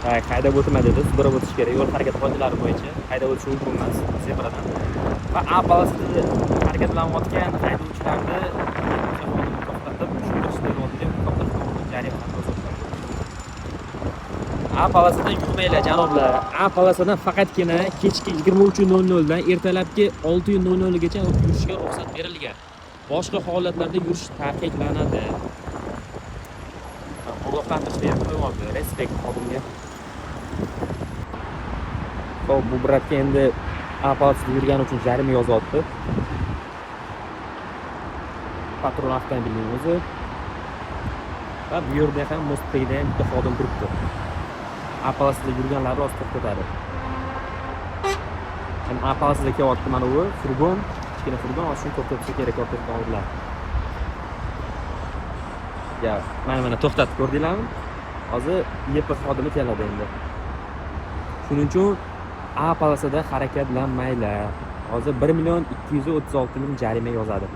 Так, haydab o'tma dedi, sudrab o'tish kerak. Yo'l harakati qoidalari bo'yicha haydab o'tish mumkin emas zebradan. Va A полоса da harakatlanayotgan haydovchilarni xodimi to'xtatib, tushuntirish beryapti. Katta jarima ham ko'rsatdi. A полоса dan yurmanglar, janoblar. A полоса dan faqatgina kechki 23:00 dan ertalabki 6:00 gacha yurishga ruxsat berilgan. Boshqa holatlarda yurish taqiqlanadi. Ogohlantirish berib qo'yyapti. Респект xodimga. Xo'p, bu брат ga endi A полоса da yurgani uchun jarima yozyapti. Patrul avtomobilining o'zi. Va bu yerda ham, мост tagida ham bitta xodim turibdi. A полоса da yurganlarni hozir to'xtatadi. Mana A полоса da kelyapti mana bu furgon, kichkina furgon, hozir shuni to'xtatsa kerak orqasidan. Ya, mana to'xtatib, ko'rdinglarmi? Hozir YP xodimi keladi endi. Shuning uchun A полоса da harakatlanmanglar. Hozir 1 236 000 jarima yozadi.